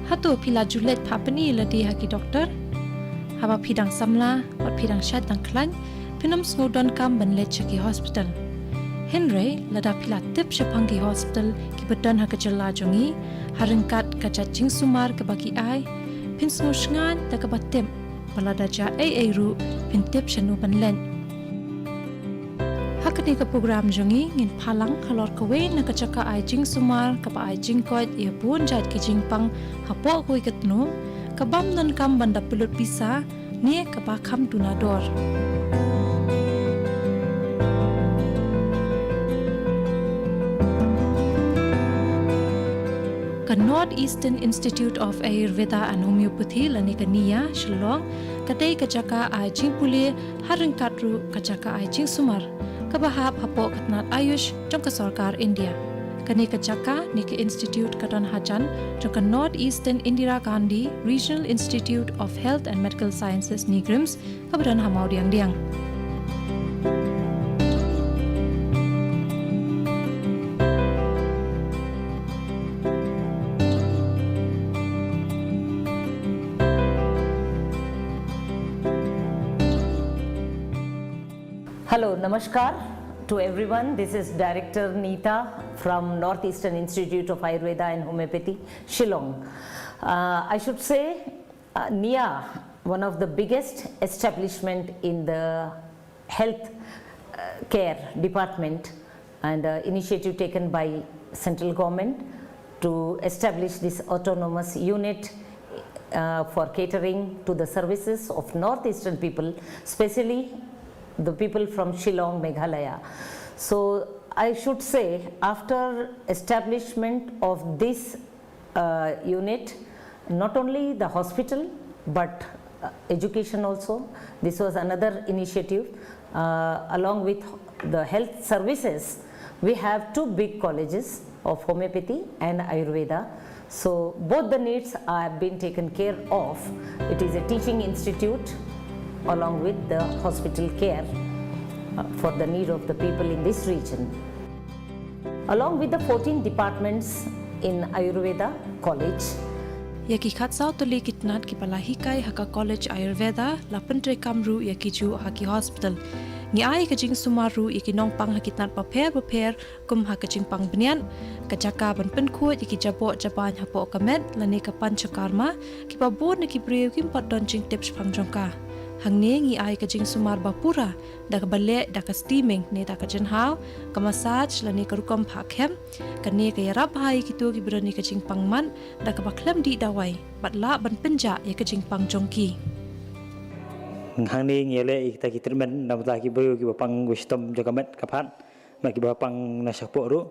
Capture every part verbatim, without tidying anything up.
Hato phi la ju leit phah pyni lade ha ki doktor? Haba phi dang samla bad phi dang shait dang khlaiñ, phin ym sngew donkam ban leit sha ki hospital. Hynrei lada phi la tip shaphang ki hospital kiba don ha ka jylla jong ngi, ha ryngkat ka jait jingsumar kaba ki ai, phin sngew shngaiñ da kaba tip ba lada jia ei ei ruh, phin tip shano ban leit. Ha kane ka program jong ngi, ngin phah lang halor kawei na ka jaka ai jingsumar kaba ai jingkoit ïa bun jait ki jingpang hapoh kawei ka tnum, kabym donkam ban da pynlut pisa ne kaba kham duna dor. Ka North Eastern Institute of Ayurveda and Homeopathy lane ka NIAH Shillong, ka dei ka jaka ai jingpule, ha ryngkat ruh ka jaka ai jingsumar, kaba hap hapoh ka tnat Ayush jong ka sorkar India. Kane ka jaka ne ka institute ka don hajan jong ka North Eastern Indira Gandhi Regional Institute of Health and Medical Sciences, NEIGRIHMS, kaba don ha Mawdiangdiang. Hello, namaskar to everyone. This is Director Nita from North Eastern Institute of Ayurveda and Homeopathy, Shillong. Uh, I should say, uh, NIAH, one of the biggest establishment in the health, uh, care department, and, uh, initiative taken by central government to establish this autonomous unit, uh, for catering to the services of northeastern people, specially the people from Shillong, Meghalaya. So I should say, after establishment of this, uh, unit, not only the hospital, but, uh, education also. This was another initiative. Uh, along with the health services, we have two big colleges of homeopathy and Ayurveda. So both the needs are being taken care of. It is a teaching institute along with the hospital care, uh, for the need of the people in this region. Along with the fourteen departments in Ayurveda College. Ïa ki khatsaw tylli ki tnat kiba la hikai ha ka College Ayurveda, la pyntreikam ruh ïa ki juh ha ki hospital. Ngi ai ka jingsumar ruh ïa ki nongpang ha ki tnat bapher bapher, kum ha ka jingpang bniat, ka jaka ban pynkhuid ïa ki jaboh jabain hapoh ka met lane ka panchakarma, kiba bun na ki briew kim pat don jingtip shaphang jong ka. Hangne ngi ai ka jingsumar bapura, da kaba leh da ka steaming ne da ka jynhaw, ka massage lane ka rukom phah khem. Kane ka ïarap bha ïa kito kiba don ïa ka jingpang mat, da kaba khlem dih dawai bad lah ban pynjah ïa ka jingpang jong ki. Hangne ngi leh ïa kita ki treatment namar ki briew kiba pang wei shitom jong ka met ka phad, bad kiba pang na shapoh ruh.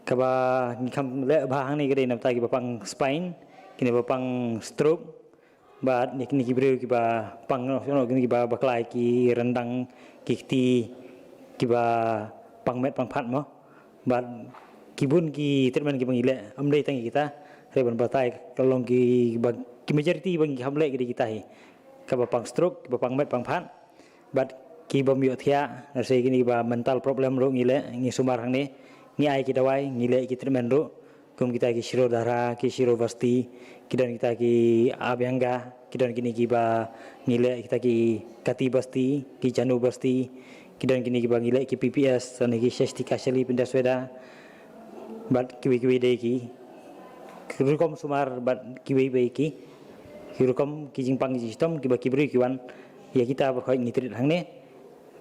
Kaba ngi kham leh bha hangne ka dei namar kiba pang spine, kine ba pang stroke, bad ïa kine ki briew kiba pang noh, noh, kine kiba bakla ïa ki ryndang, ki kti, kiba pang met pang phad mo. Bad ki bun ki treatment kiba ngi leh, ym dei tang ïa kita, hynrei ban batai ka long kiba, ki majority ba ngi kham leh ki dei kita hi. Kaba pang stroke, kiba pang met pang phad, bad kibym ïohthiah, lehse kine kiba mental problem ruh ngi leh, ngi sumar hangne, ngi ai ki dawai, ngi leh ki treatment ruh, kum kita ki Shirodhara, ki Shirobasti, ki don kita ki Abhyanga, ki don kine kiba ngi leh kita ki Kati Basti, ki Janu Basti, ki don kine kiba ngi leh ki P P S, lane ki Shastika Shali Pinda Sweda, bad kiwei kiwei de ki, ki rukom sumar bad kiwei kiwei ki, ki rukom ki jingpang ki jingshitom kiba ki briew ki wan ïa kita baroh ngi treat hangne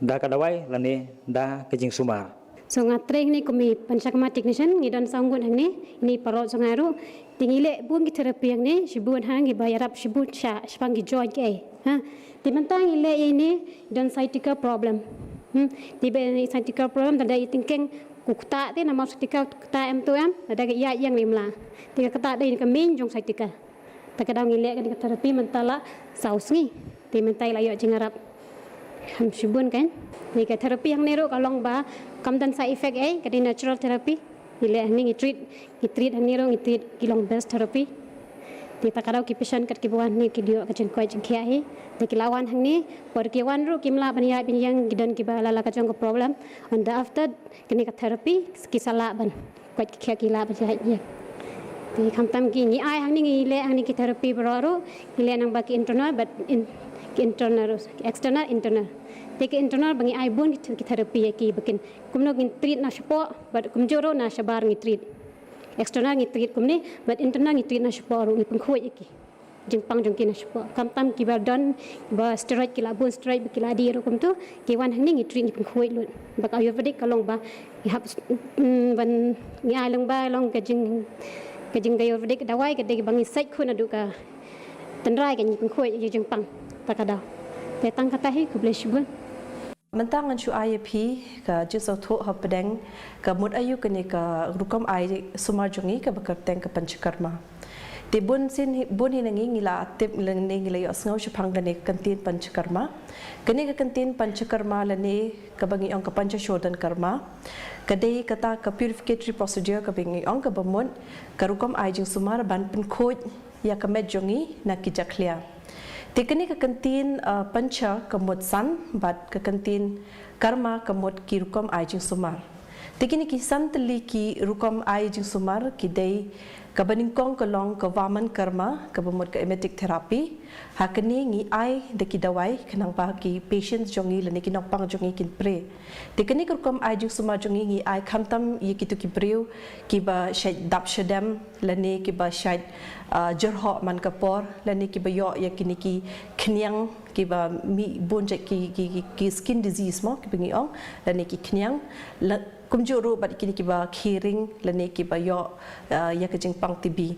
da ka dawai lane da ka jingsumar. So nga trei hangne kum i panchakarma technician, ngi don saw ngut hangne, ine i paralok jong nga ruh. Te ngi leh bun ki therapy hangne, shibun hangne ba ïarap shibun sha, shaphang ki joint ki ei. Ha. Te mynta ngi leh ïa ine, don sciatica problem. Hmm. Te ba ine sciatica problem, tang da i tyngkeng, u ktah te namar sciatica u ktah em tu em, lada ka ïaid ïeng lem la. Te ka ktah dei ka main jong sciatica. Te ka daw ngi leh kane ka therapy mynta la saw sngi. Te mynta i la ïoh jingïarap. Kham shibun kan. Te ka therapy hangne ruh ka long ba kam don side effect ei, ka dei natural therapy. Ngi leh hangne ngi treat, ngi treat hangne ruh ngi treat ki long best therapy. Te ta ka daw ki patient kat kiba wan hangne ki dei ïoh ka jingkoit jingkhiah hi. Te ki la wan hangne, por ki wan ruh kim lah ban ïaid ban ïeng, ki don kiba la la ka jong ka problem. And after kane ka therapy ki sa lah ban koit ki khiah, ki lah ban ïaid ïeng. Khamtam ki ngi ai hangne, ngi leh hangne ki therapy baroh ruh, ngi leh nang ba ki internal, but in, ki internal ruh, ki external, internal. Te ki internal ba ngi ai bun ki, ki therapy ïa ki, ba kin kumno ngin treat na shapoh, but kumjuh ruh na shabar ngi treat. External ngi treat kumne, but internal ngi treat na shapoh ruh, ngi pynkhuid ïa ki jingpang jong ki na shapoh. Khamtam kiba don ba steroid, ki la bun steroid, ba ki la dih ruh kumtu, ki wan hangne ngi treat, ngi pynkhuid lut. Ba ka Ayurvedic ka long ba ngi hap, mm, ban ngi ai long ba long ka jing, ka jing ka Ayurvedic dawai ka dei ba ngi sait khun naduh ka tynrai, ka ngi pynkhuid ïa jingpang ta ka daw. Te tang kata hi, khublei shibun. Mynta ngan shu ai ïa phi ka jingsngewthuh hapdeng ka mut aïu kane ka rukom ai sumar jong ngi kaba kyrteng ka Panchakarma. Te bun sien hi, bun hi na ngi ngi la tip lane ngi la ïohsngew shaphang kane ka kyntien Panchakarma. Kane ka kyntien Panchakarma lane kaba ngi ong ka Panchashodhan Karma, ka dei kata ka purificatory procedure kaba ngi ong kaba mut ka rukom ai jingsumar ban pynkhuid ïa ka met jong ngi na ki jakhlia. Te kane ka kyntien, uh, Pancha ka mut san, bad ka kyntien Karma ka mut ki rukom ai jingsumar. Te kine ki san tylli ki rukom ai jingsumar ki dei, kaba nyngkong ka long ka Vaman Karma, kaba mut ka emetic therapy. Ha kane ngi ai da ki dawai khnang ba ki patients jong ngi lane ki nongpang jong ngi kin pre. Te kane ka rukom ai jingsumar jong ngi ngi ai khamtam ïa kito ki briew kiba shait dap shadem, lane kiba shait, ah, jyrhoh man ka por, lane kiba ïoh ïa kine ki khñiang, kiba mih bun jait ki, ki, ki, ki skin disease mo, kiba ngi ong, lane ki khñiang, la, kumjuh ruh bad kine kiba khih ring, lane kiba ïoh, ah, ïa ka jingpang T B.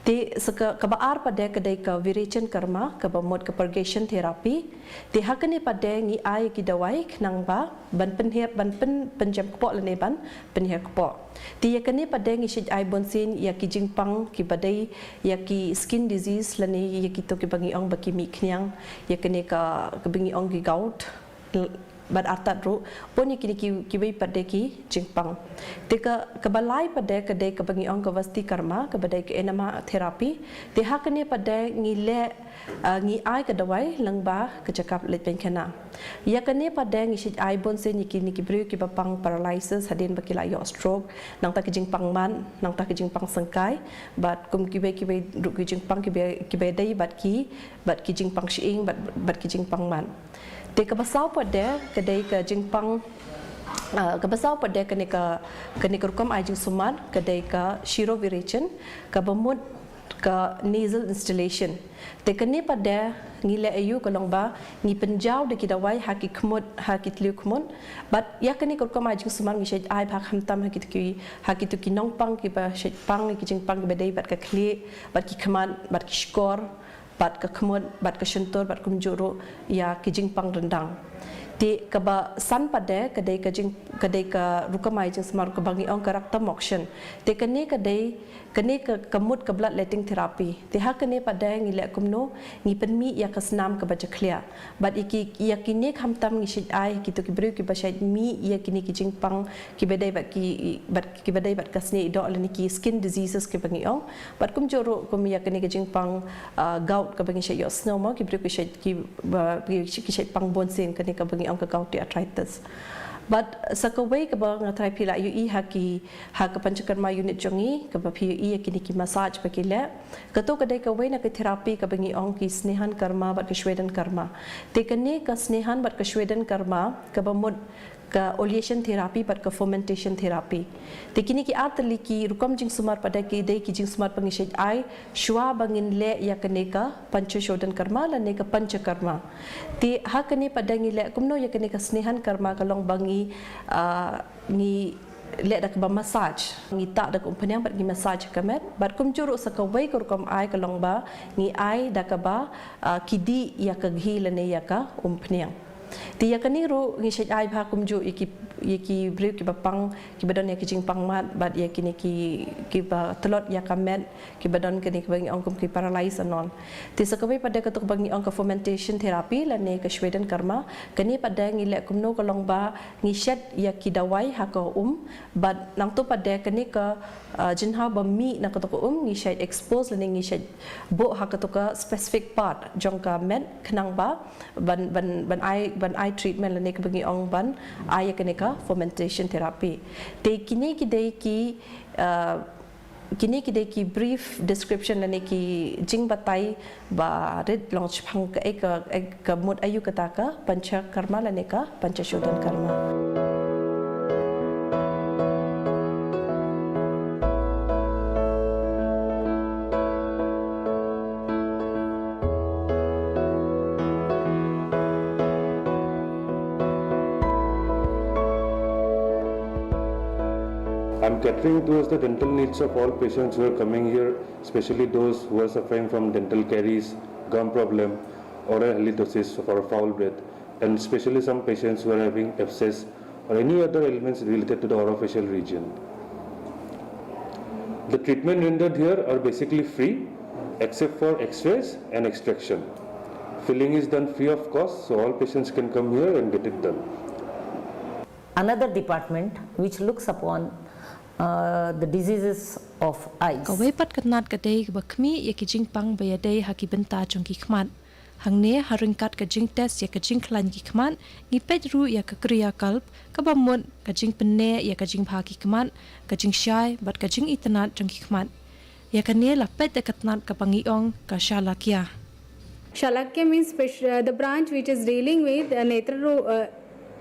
Te sa ka, kaba ar pat de ka dei ka Virechan Karma, kaba mut ka purgation therapy. Te ha kane pat de ngi ai ki dawai khnang ba ban pynhiar, ban pyn, pynjem kpoh lane ban pynhiar kpoh. Te ïa kane pat de ngi shait ai bun sien ïa ki jingpang kiba dei ïa ki skin disease lane ïa kito kiba ngi ong ba ki mih khñiang, ïa kane ka, kaba ngi ong ki gout, l-, bad artat ruh, bun ïa kine ki, kiwei pat de ki jingpang. Te ka, kaba lai pat de ka dei kaba ngi ong ka Vasti Karma, kaba dei ka enema therapy. Te ha kane pat de ngi leh, ah, ngi ai ka dawai lyngba ka jaka leit painkhana. Ïa kane pat de ngi shait ai bun sien ïa kine ki briew kiba pang paralysis hadien ba ki la ïoh stroke, nangta ki jingpang mad, nangta ki jingpang syngkai, bad kum kiwei kiwei ruh ki jingpang kiba, kiba dei bad ki, bad ki jingpang shyieng, bad, bad ki jingpang mad. Te kaba saw pat de ka dei ka jingpang, ah, kaba saw pat de kane ka, kane ka rukom ai jingsumar ka dei ka Shirovirechan, kaba mut ka nasal instillation. Te kane pat de ngi leh aïu, ka long ba ngi pynjaw da ki dawai ha ki khmut, ha ki thliew khmut. Bad ïa kane ka rukom ai jingsumar ngi shait ai bha khamtam ha kito ki, ha kito ki nongpang kiba shait pang ïa ki jingpang kiba dei bad ka khlieh, bad ki khmat, bad ki shkor, bad ka khmut, bad ka shyntur, bad kumjuh ruh ïa ki jingpang ryndang. Te kaba san pat de ka dei ka jing, ka dei ka rukom ai jingsumar kaba ngi ong ka Rakta Mokshan. Te kane ka dei, kane ka, ka mut ka blood letting therapy. Te ha kane pat de ngi leh kumno, ngi pynmih ïa ka snam kaba jakhlia. Bad ïa ki, ïa kine khamtam ngi shait ai kito ki briew kiba shait mih ïa kine ki jingpang kiba dei bad ki, bad kiba dei bad ka snieh idoh lane ki skin diseases kiba ngi ong. Bad kumjuh ruh kum ïa kane ka jingpang, ah, gout kaba ngi shait ïohsngew mo, ki briew ki shait ki, ba, ki, ki shait pang bun sien, kane kaba ngi ong ka gouty arthritis. Bad sa kawei kaba nga tharai phi la ïohi ha ki, ha ka Panchakarma unit jong ngi, kaba phi ïohi ïa kine ki massage ba ki leh. Kato ka dei kawei na ka therapy kaba ngi ong ki Snehan Karma bad ka Shwedan Karma. Te kane ka Snehan bad ka Shwedan Karma, kaba mut ka oleation therapy bad ka fomentation therapy. Te kine ki ar tylli ki rukom jingsumar pat de ki dei ki jingsumar ba ngi shait ai shuwa ba ngin leh ïa kane ka Panchashodhan Karma lane ka Panchakarma. Te ha kane pat de ngi leh kumno ïa kane ka Snehan Karma, ka long ba ngi, ah, ngi leh da kaba massage, ngi tah da ka umphniang bad ngi massage ka met, bad kumjuh ruh sa kawei ka rukom ai ka long ba ngi ai da kaba, ah, kidih ïa ka ghee lane ïa ka umphniang. Te ïa kane ruh ngi shait ai bha kumjuh ïa ki, ïa ki briew kiba pang, kiba don ïa ki jingpang mad, bad ïa kine ki, kiba tlot ïa ka met, kiba don kane kaba ngi ong kum ki paralyze and all. Te sa kawei pat de kato kaba ngi ong ka fomentation therapy lane ka Shwedan Karma, kane pat de ngi leh kumno, ka long ba ngi shet ïa ki dawai ha ka um, bad nangto pat de kane ka, ah, jinghaw ba mih na kato ka um ngi shait expose lane ngi shait buh ha kato ka specific part jong ka met khnang ba ban, ban, ban ai, ban ai treatment lane kaba ngi ong ban ai ïa kane ka fomentation therapy. Te kine ki dei ki, ah, Kine ki dei ki brief description lane ki jingbatai ba rit long shaphang ka, eh, ka, eh, ka mut aïu kata ka Panchakarma lane ka Panchashodhan Karma. I'm catering towards the dental needs of all patients who are coming here, especially those who are suffering from dental caries, gum problem, oral halitosis, or foul breath, and especially some patients who are having abscess or any other ailments related to the orofacial region. The treatment rendered here are basically free, except for x-rays and extraction. Filling is done free of cost, so all patients can come here and get it done. Another department which looks upon, uh, the diseases of eyes. Kawei pat ka tnat ka dei kaba khmih ïa ki jingpang ba ïadei ha ki bynta jong ki khmat. Hangne ha ryngkat ka jingtest ïa ka jingkhlaiñ ki khmat, ngi peit ruh ïa ka kriakalp, kaba mut ka jingpynneh ïa ka jingbha ki khmat, ka jingshai bad ka jingitynnad jong ki khmat. Ïa kane la peit da ka tnat kaba ngi ong ka Shalakya. Shalakya means spec-, uh, the branch which is dealing with, uh, netra ro-, uh,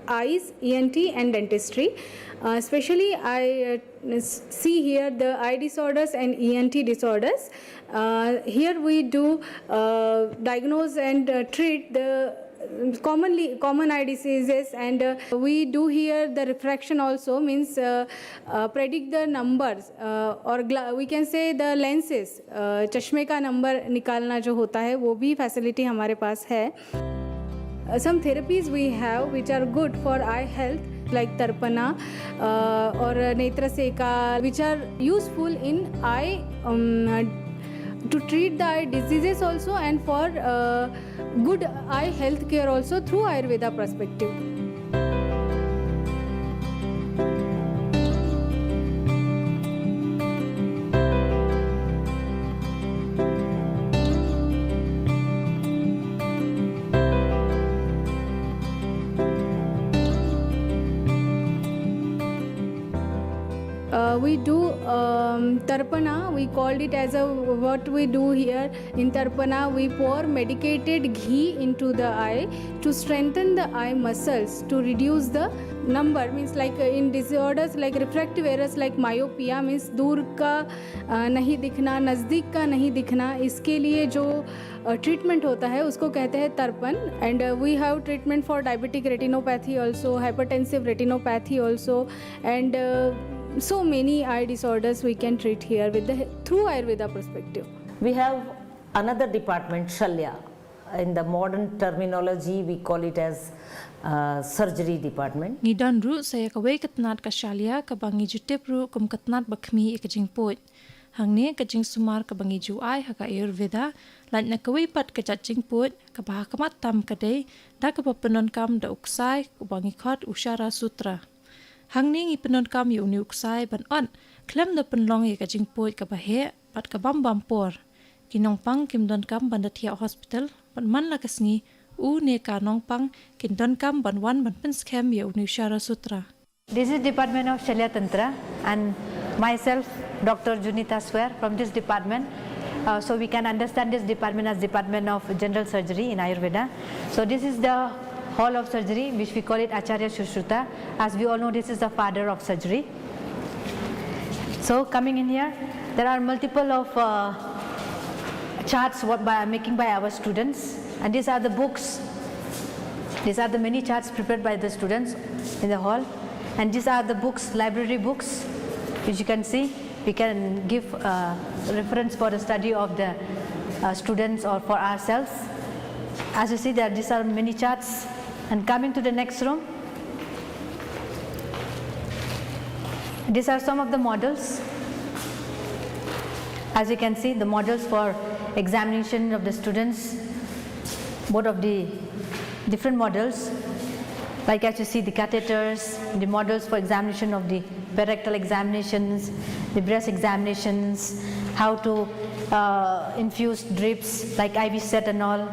eyes, E N T and dentistry. Uh, specially, I, uh, s-, see here the eye disorders and E N T disorders. Uh, here we do, uh, diagnose and, uh, treat the, uh, commonly, common eye diseases, and, uh, we do here the refraction also, means, uh, uh, predict the numbers, uh, or gla-, we can say the lenses, uh, चश्मे का नंबर निकालना जो होता है, वो भी फैसिलिटी हमारे पास है। Uh, some therapies we have which are good for eye health, like Tarpana, uh, or Netraseka, which are useful in eye, um, to treat the eye diseases also, and for, uh, good eye health care also through Ayurveda perspective. Uh, we do, um, Tarpana, we called it as a, what we do here in Tarpana, we pour medicated ghee into the eye to strengthen the eye muscles, to reduce the number, means like, uh, in disorders like refractive errors like myopia, means दूर का, uh, नहीं दिखना, नज़दीक का नहीं दिखना, इसके लिए जो, uh, treatment होता है उसको कहते हैं Tarpan, and, uh, we have treatment for diabetic retinopathy also, hypertensive retinopathy also, and, uh, so many eye disorders we can treat here with the, through Ayurveda perspective. We have another department, Shalya. In the modern terminology, we call it as, uh, surgery department. Ngi don ruh sa ïa kawei ka tnat ka Shalya kaba ngi ju tip ruh kum ka tnat ba khmih ïa ka jingpuid. Hangne ka jingsumar kaba ngi ju ai ha ka Ayurveda, lait na kawei pat ka jait jingpuid, kaba ha khmat tam ka dei da kaba pyndonkam da u ksai uba ngi khot u Sharasutra. Hangne ngi pyndonkam ïa une u ksai ban ot khlem da pynlong ïa ka jingpuid kaba heh bad ka bam bam por. Ki nongpang kim donkam ban da thiah hospital, bad man la ka sngi u ne ka nongpang kin donkam ban wan ban pynskhem ïa une u Sharasutra. This is department of Shalya Tantra and myself, Doctor Junita Swer from this department. Uh, so we can understand this department as Department of General Surgery in Ayurveda. So this is the hall of surgery, which we call it Acharya Sushruta. As we all know, this is the father of surgery. So coming in here, there are multiple of, uh, charts what by, making by our students, and these are the books. These are the many charts prepared by the students in the hall, and these are the books, library books, which you can see. We can give, uh, reference for the study of the, uh, students or for ourselves. As you see, there, these are many charts. And coming to the next room, these are some of the models. As you can see, the models for examination of the students, both of the different models. Like, as you see, the catheters, the models for examination of the rectal examinations, the breast examinations, how to, uh, infuse drips like I V set and all.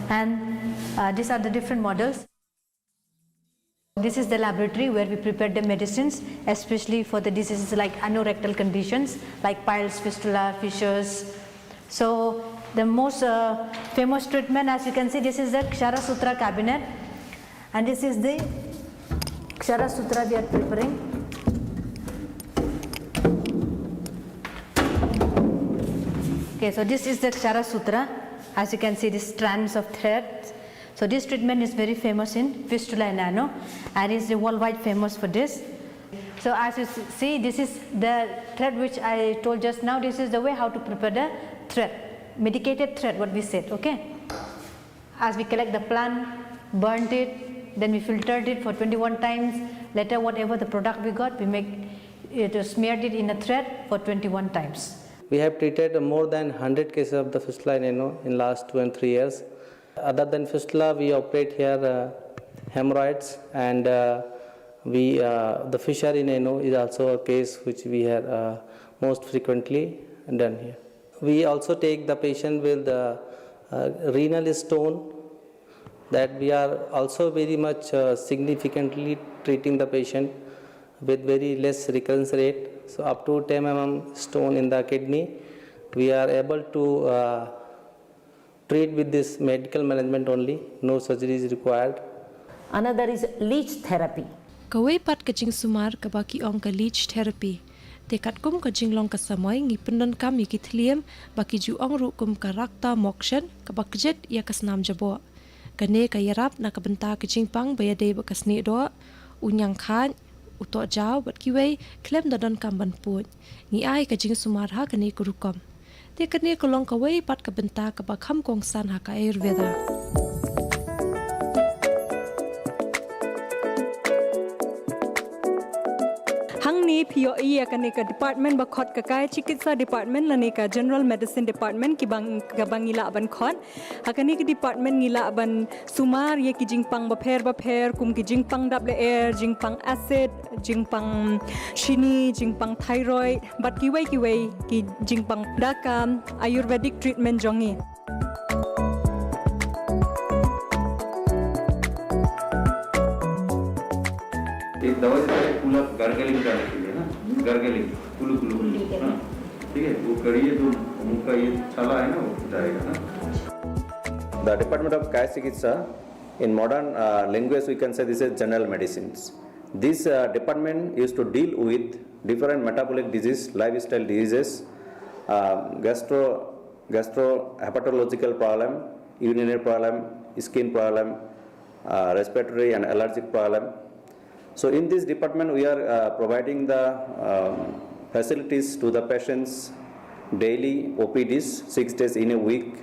And, uh, these are the different models. This is the laboratory where we prepare the medicines, especially for the diseases like anorectal conditions, like piles, fistula, fissures. So the most uh, famous treatment, as you can see, this is the Kshara Sutra cabinet, and this is the Kshara Sutra we are preparing. Okay, so this is the Kshara Sutra. As you can see, these strands of thread. So this treatment is very famous in fistula and ano, and is worldwide famous for this. So as you s- see, this is the thread which I told just now. This is the way how to prepare the thread, medicated thread, what we said, okay? As we collect the plant, burned it, then we filtered it for twenty-one times. Later, whatever the product we got, we make it, smeared it in a thread for twenty-one times. We have treated more than one hundred cases of the fistula in Eno in last two and three years. Other than fistula, we operate here uh, hemorrhoids and uh, we uh, the fissure in Eno is also a case which we have uh, most frequently done here. We also take the patient with uh, uh, renal stone, that we are also very much uh, significantly treating the patient with very less recurrence rate. So up to ten mm stone in the kidney, we are able to uh, treat with this medical management only, no surgery is required. Another is leech therapy. Kawei pat ka jingsumar kaba ki ong ka leech therapy. Te katkum ka jinglong ka samoi ngi pyndonkam ïa ki thliem ba ki ju ong ruh kum ka rakta mokshen kaba kjit ïa ka snam jaboh. Kane ka ïarap na ka bynta ka jingpang ba ïadei bad ka snieh doh, u ñiangkhaid, u tohjaw bad kiwei khlem da donkam ban puid. Ngi ai ka jingsumar ha kane ka rukom. Te kane ka long kawei pat ka bynta kaba kham kongsan ha ka Ayurveda. Hangne phi ïohi ïa kane ka department ba khot ka Kaya Chikitsa department lane ka general medicine department kiba ngi lah ban khot. Ha kane ka department ngi lah ban sumar ïa ki jingpang bapher bapher kum ki jingpang dap lyer, jingpang acid, jingpang shini, jingpang thyroid bad kiwei kiwei ki jingpang da ka Ayurvedic treatment jong ngi. एक दवा देता है, कुला गार्गलिंग करने के लिए ना, गार्गलिंग, कुलू कुलू, हाँ, ठीक है, वो करिए तो मुंह का ये छाला है ना, वो जाएगा ना। The Department of Kaya Chikitsa, in modern uh, language we can say this is general medicines. This uh, department used to deal with different metabolic disease, lifestyle diseases, uh, gastro gastrohepatological problem, urinary problem, skin problem, uh, respiratory and allergic problem. So in this department, we are uh, providing the um, facilities to the patients daily, O P Ds, six days in a week.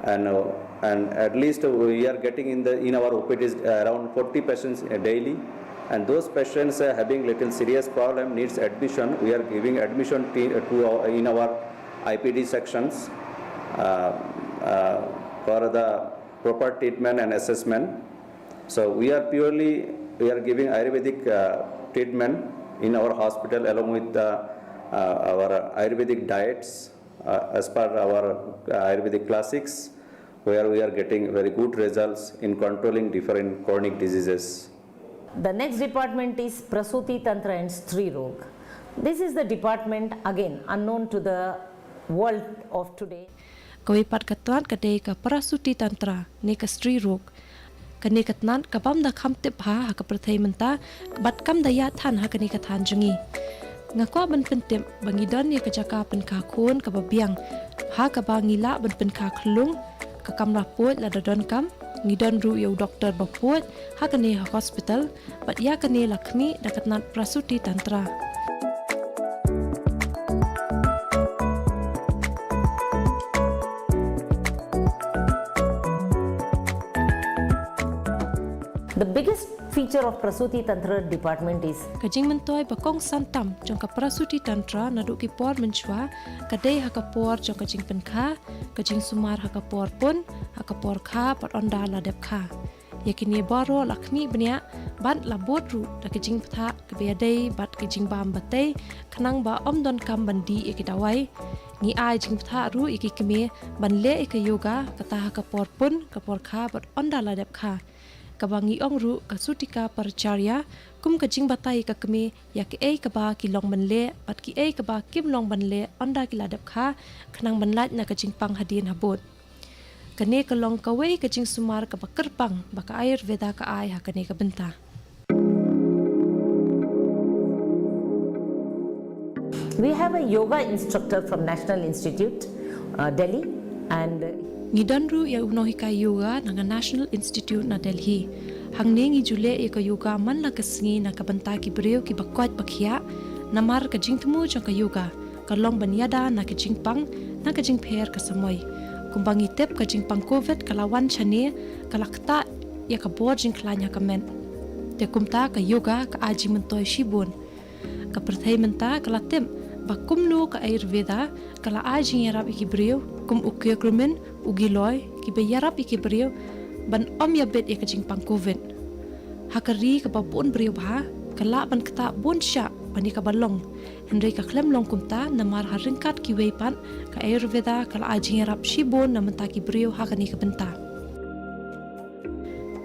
And, uh, and at least we are getting in the in our O P Ds around forty patients daily. And those patients uh, having little serious problem needs admission, we are giving admission to, to our, in our I P D sections uh, uh, for the proper treatment and assessment. So we are purely, we are giving Ayurvedic uh, treatment in our hospital along with the, uh, our Ayurvedic diets uh, as per our uh, Ayurvedic classics, where we are getting very good results in controlling different chronic diseases. The next department is Prasuti Tantra and Stree Rog. This is the department again unknown to the world of today. Kawei pat ka tnat ka dei ka Prasuti Tantra ne ka Stree Rog. Kane ka tnat ka bym da kham tip bha ha ka pyrthei mynta bad kam da ïaid than ha kane ka thaiñ jong ngi. Nga kwah ban pyntip ba ngi don ïa ka jaka pynkha khun kaba biang ha kaba ngi lah ban pynkha khyllung, ka kamra puid lada donkam, ngi don ruh ïa u doktor ba puid ha kane ha hospital, bad ïa kane la khmih da ka tnat Prasuti Tantra. The biggest feature of Prasuti Tantra department is ka jingmyntoi ba kongsan tam jong ka Prasuti Tantra naduh ki por mynshuwa ka dei ha ka por jong ka jingpynkha, ka jingsumar ha ka por pun, ha ka por kha bad ynda la dep kha. Ïa kine baroh la khmih bniah bad la bud ruh da ka jingbthah kaba ïadei bad ka jingbam batei khnang ba ym donkam ban dih ïa ki dawai. Ngi ai jingbthah ruh ïa ki kmie ban leh ïa ka yoga kata ha ka por pun, ka por kha bad ynda la dep kha. kaba ngi ong ruh ka Sutika Paricharya, kum ka jingbatai ka kmie ïa kiei kaba ki long ban leh bad kiei kaba kim long ban leh ynda ki la dep kha, khnang ban lait na ka jingpang hadien habud. Kane ka long kawei ka jingsumar kaba kyrpang ba ka Ayurveda ka ai ha kane ka bynta. We have a yoga instructor from National Institute, uh, Delhi, and Ngi don ruh ïa u nonghikai yoga na ka National Institute na Delhi. Hangne ngi ju leh ïa ka yoga man la ka sngi na ka bynta ki briew kiba koit ba khiah, namar ka jingthmu jong ka yoga ka long ban ïada na ka jingpang, na ka jingpher ka samoi. Kumba ngi tip, ka jingpang Covid ka la wan shane, ka la ktah ïa ka bor jingkhlaiñ ha ka met. Te kumta ka yoga ka ai jingmyntoi shibun. Ka pyrthei mynta ka la tip ba kumno ka Ayurveda ka la ai jingïarap ïa ki briew, kum u curcumin, u giloy, kiba ïarap ïa ki briew ban ym ïabit ïa ka jingpang Covid. Ha ka ri kaba bun briew bha, ka lah ban ktah bun shah ban ïa kaba long. Hynrei ka khlem long kumta, namar ha ryngkat kiwei pat, ka Ayurveda ka la ai jingïarap shibun na bynta ki briew ha kane ka bynta.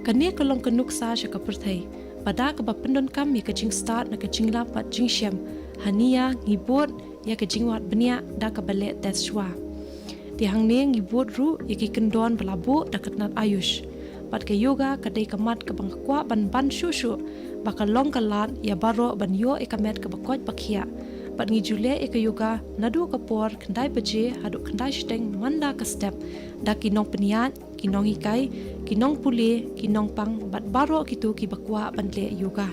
Kane ka long ka nuksa sha ka pyrthei, ba da kaba pyndonkam ïa ka jingstad na ka jinglap bad jingshem, hangta ngi bud ïa ka jingwad bniah da kaba leh test shuwa. Te hangne ngi bud ruh ïa ki kyndon ba la buh da ka tnat Ayush. Bad ka yoga ka dei ka mat kaba nga kwah ban ban shuh shuh, ba ka long ka lad ïa baroh ban ïoh ïa ka met kaba koit ba khiah. Bad ngi ju leh ïa ka yoga naduh ka por khyndai baje haduh khyndai shiteng man la ka step, da ki nongpynïaid, ki nonghikai, ki nongpule, ki nongpang bad baroh kito kiba kwah ban leh yoga.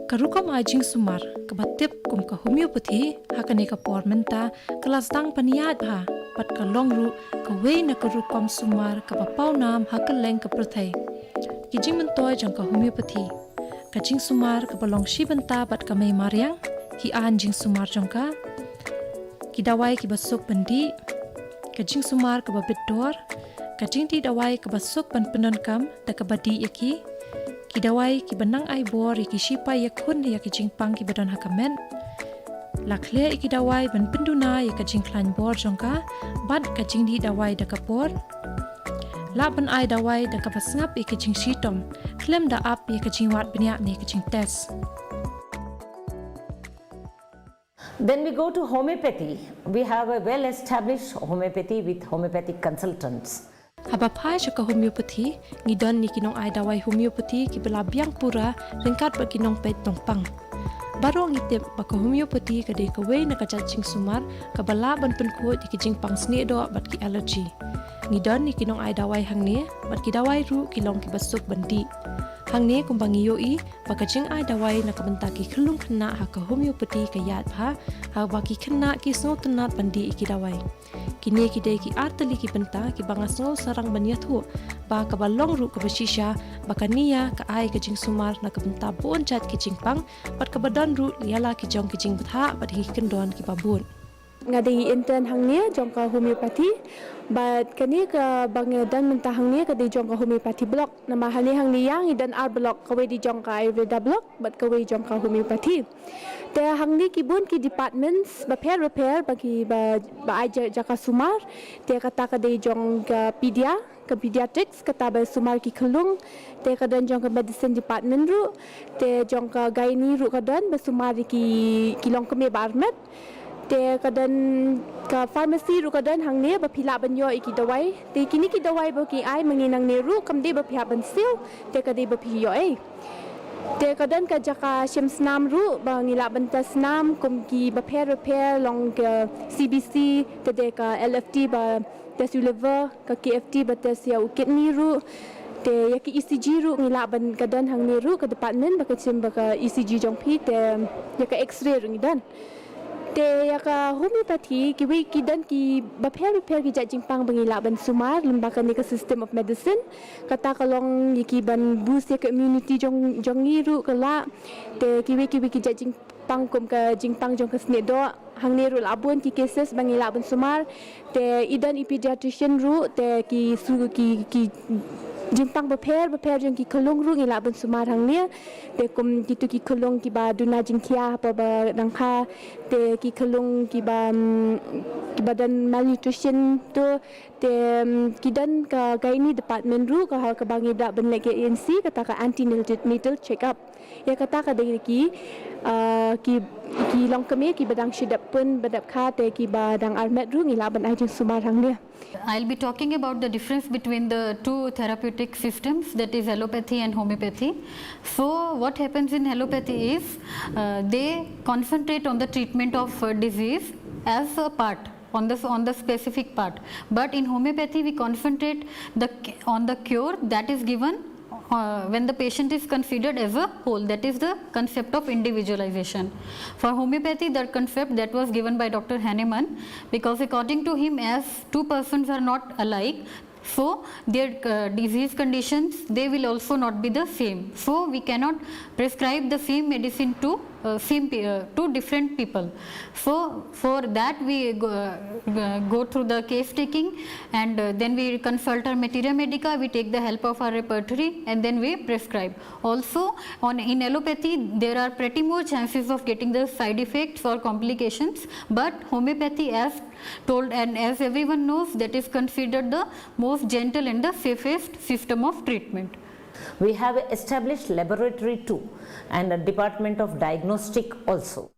Ka rukom ai jingsumar kaba tip kum ka homeopathy ha kane ka por mynta ka la sdang pynïaid bha, bad ka long ruh kawei na ka rukom sumar kaba pawnam ha kylleng ka pyrthei. Ki jingmyntoi jong ka homeopathy: ka jingsumar kaba long shi bynta bad ka mei mariang, ki aiñ jingsumar jong ka, ki dawai kiba suk ban dih, ka jingsumar kaba bit dor, ka jingdih dawai kaba suk ban pyndonkam da kaba dih ïa ki, ki dawai kiba nang ai bor ïa ki shipai ïakhun ïa ki jingpang kiba don ha ka met, la khleh ïa ki dawai ban pynduna ïa ka jingkhlaiñ bor jong ka, bad ka jingdih dawai da ka por, lah ban ai dawai da kaba sngap ïa ka jingshitom, khlem da ap ïa ka jingwad bniah ne ka jingtest. Then we go to homeopathy. We have a well-established homeopathy with homeopathic consultants. Haba phai sha ka homeopathy, ngi don ïa ki nongai dawai homeopathy kiba la biang pura ryngkat bad ki nongpeit nongpang. Baroh ngi tip ba ka homeopathy ka dei kawei na ka jait jingsumar kaba lah ban pynkhuid ïa ki jingpang snieh doh bad ki allergy. Ngi don ïa ki nongai dawai hangne, bad ki dawai ruh ki long kiba suk ban dih. Hangne kumba ngi ïohi ba ka jingai dawai na ka bynta ki khyllung khynnah ha ka homeopathy ka ïaid bha, haba ki khynnah ki sngewtynnad ban dih ïa ki dawai. Kine ki dei ki ar tylli ki bynta kiba nga sngew sarang ban ïathuh, ba kaba long ruh kaba shisha, ba kane ka ai ka jingsumar na ka bynta bun jait ki jingpang, bad kaba don ruh ïa la ki jong ki jingbthah bad ki kyndon kiba bud. Nga dei intern hangne jong ka homeopathy, bad kane kaba nga don mynta hangne ka dei jong ka homeopathy block. Namar hangne hangne ïa ngi don ar block, kawei dei jong ka Ayurveda block bad kawei jong ka homeopathy. Te hangne ki bun ki departments bapher bapher ba ki ba, ba ai ja-, jaka sumar. Te kata ka dei jong ka pedia, ka pediatrics, kata ba sumar ki khyllung. Te ka don jong ka medicine department ruh. Te jong ka gynae ruh ka don ba sumar ïa ki, ki longkmie ba armet. Te ka don ka pharmacy ruh ka don hangne ba phi lah ban ïoh ïa ki dawai. Te kine ki dawai ba ki ai ma ngi nangne ruh kam dei ba phi hap ban siew, te ka dei ba phi ïoh ei. Te ka don ka jaka shim snam ruh ba ngi lah ban test snam kum ki bapher bapher, long ka C B C, te dei ka L F T ba test u liver, ka K F T ba test ïa u kidney ruh. Te ïa ka E C G ruh ngi lah ban, ka don hangne ruh ka department ba ka shim ba ka E C G jong phi, te ïa ka X-ray ruh ngi don. Te ïa ka homeopathy, kiwei ki don ki bapher bapher ki jait jingpang ba ngi lah ban sumar lyngba kane ka system of medicine. Kata ka long ïa ki ban boost ïa ka immunity jong, jong ngi ruh ka lah. Te kiwei kiwei ki jait jingpang kum ka jingpang jong ka snieh doh, hangne ruh lah bun ki cases ba ngi lah ban sumar. Te i don i pediatrician ruh, te ki su ki, ki jingpang bapher bapher jong ki khyllung ruh ngi lah ban sumar hangne. Te kum kitu ki khyllung kiba duna jingkhia hapoh ba dang kha, te ki khyllung kiba, mm, kiba don malnutrition tu, te, mm, ki don ka gynae department ruh ka ha kaba ngi lah ban leh ka A N C, kata ka antenatal check up. Ïa kata ka dei ki, ah, ki, ki longkmie kiba dang shu dep pun ba dep kha, te kiba dang armet ruh ngi lah ban ai jingsumar hangne. I'll be talking about the difference between the two therapeutic systems, that is allopathy and homeopathy. So, what happens in allopathy is, uh, they concentrate on the treatment of, uh, disease as a part, on the, on the specific part. But in homeopathy, we concentrate the, on the cure that is given, uh, when the patient is considered as a whole. That is the concept of individualization. For homeopathy, the concept that was given by Doctor Hahnemann, because according to him, as two persons are not alike, so their, uh, disease conditions, they will also not be the same. So we cannot prescribe the same medicine to, uh, same pe-, uh, to different people. So for that we go, uh, go through the case taking, and, uh, then we consult our materia medica, we take the help of our repertory, and then we prescribe. Also, on, in allopathy, there are pretty more chances of getting the side effects or complications, but homeopathy, as told and as everyone knows, that is considered the most gentle and the safest system of treatment. We have established laboratory too and a department of diagnostic also.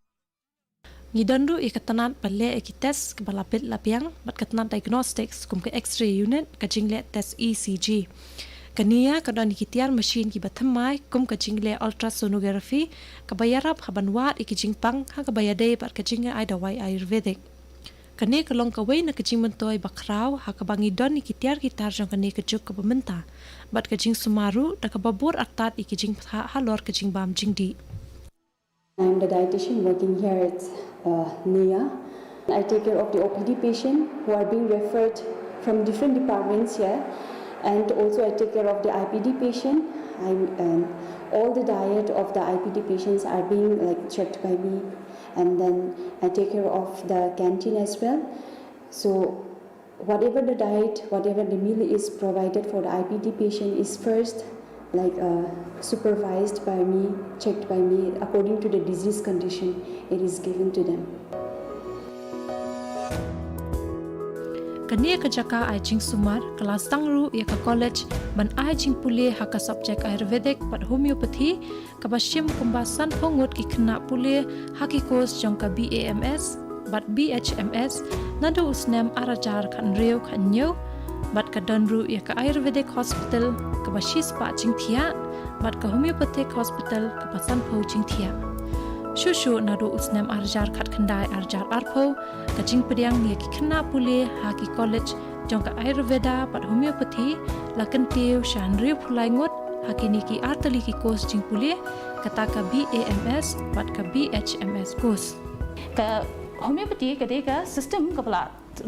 Ngi don ruh ïa ka tnat ba leh ïa ki test kaba la bit la biang bad ka tnat diagnostics kum ka X-ray unit, ka jingleh test E C G. Kane ka don ïa ki tiar machine kiba thymmai kum ka jingleh ultrasonography kaba ïarap ha ban wad ïa ki jingpang ha kaba ïadei bad ka jingai dawai Ayurvedic. Kane ka long kawei na ka jingmyntoi ba khraw ha kaba ngi don ïa ki tiar ki tar jong kane ka juk kaba mynta bad ka jingsumar ruh da kaba bud artat ïa ki jingpynthah halor ka jingbam jingdih. I'm the dietitian working here at, uh, Neya. I take care of the O P D patient who are being referred from different departments here, and also I take care of the I P D patient. I, um, all the diet of the I P D patients are being, like, checked by me, and then I take care of the canteen as well. So whatever the diet, whatever the meal is provided for the I P D patient is first, like, uh, supervised by me, checked by me, according to the disease condition it is given to them. Kane ka jaka ai jingsumar ka la sdang ruh ïa ka college ban ai jingpule ha ka subject Ayurvedic bad homeopathy, kaba shim kumba sanphew ngut ki khynnah pule ha ki course jong ka B A M S bad B H M S naduh u snem ar hajar khathynriew khathynñiew, bad ka don ruh ïa ka Ayurvedic Hospital kaba shispah jingthiah bad ka Homeopathic Hospital kaba sanphew jingthiah. Shuh shuh naduh u snem ar hajar khatkhyndai ar hajar arphew, ka jingpdiang ïa ki khynnah pule ha ki college jong ka Ayurveda bad Homeopathy la kyntiew sha hynriewphew lai ngut ha kine ki artylli ki course jingpule, kata ka B A M S bad ka B H M S course. Ka homeopathy ka dei ka system kaba la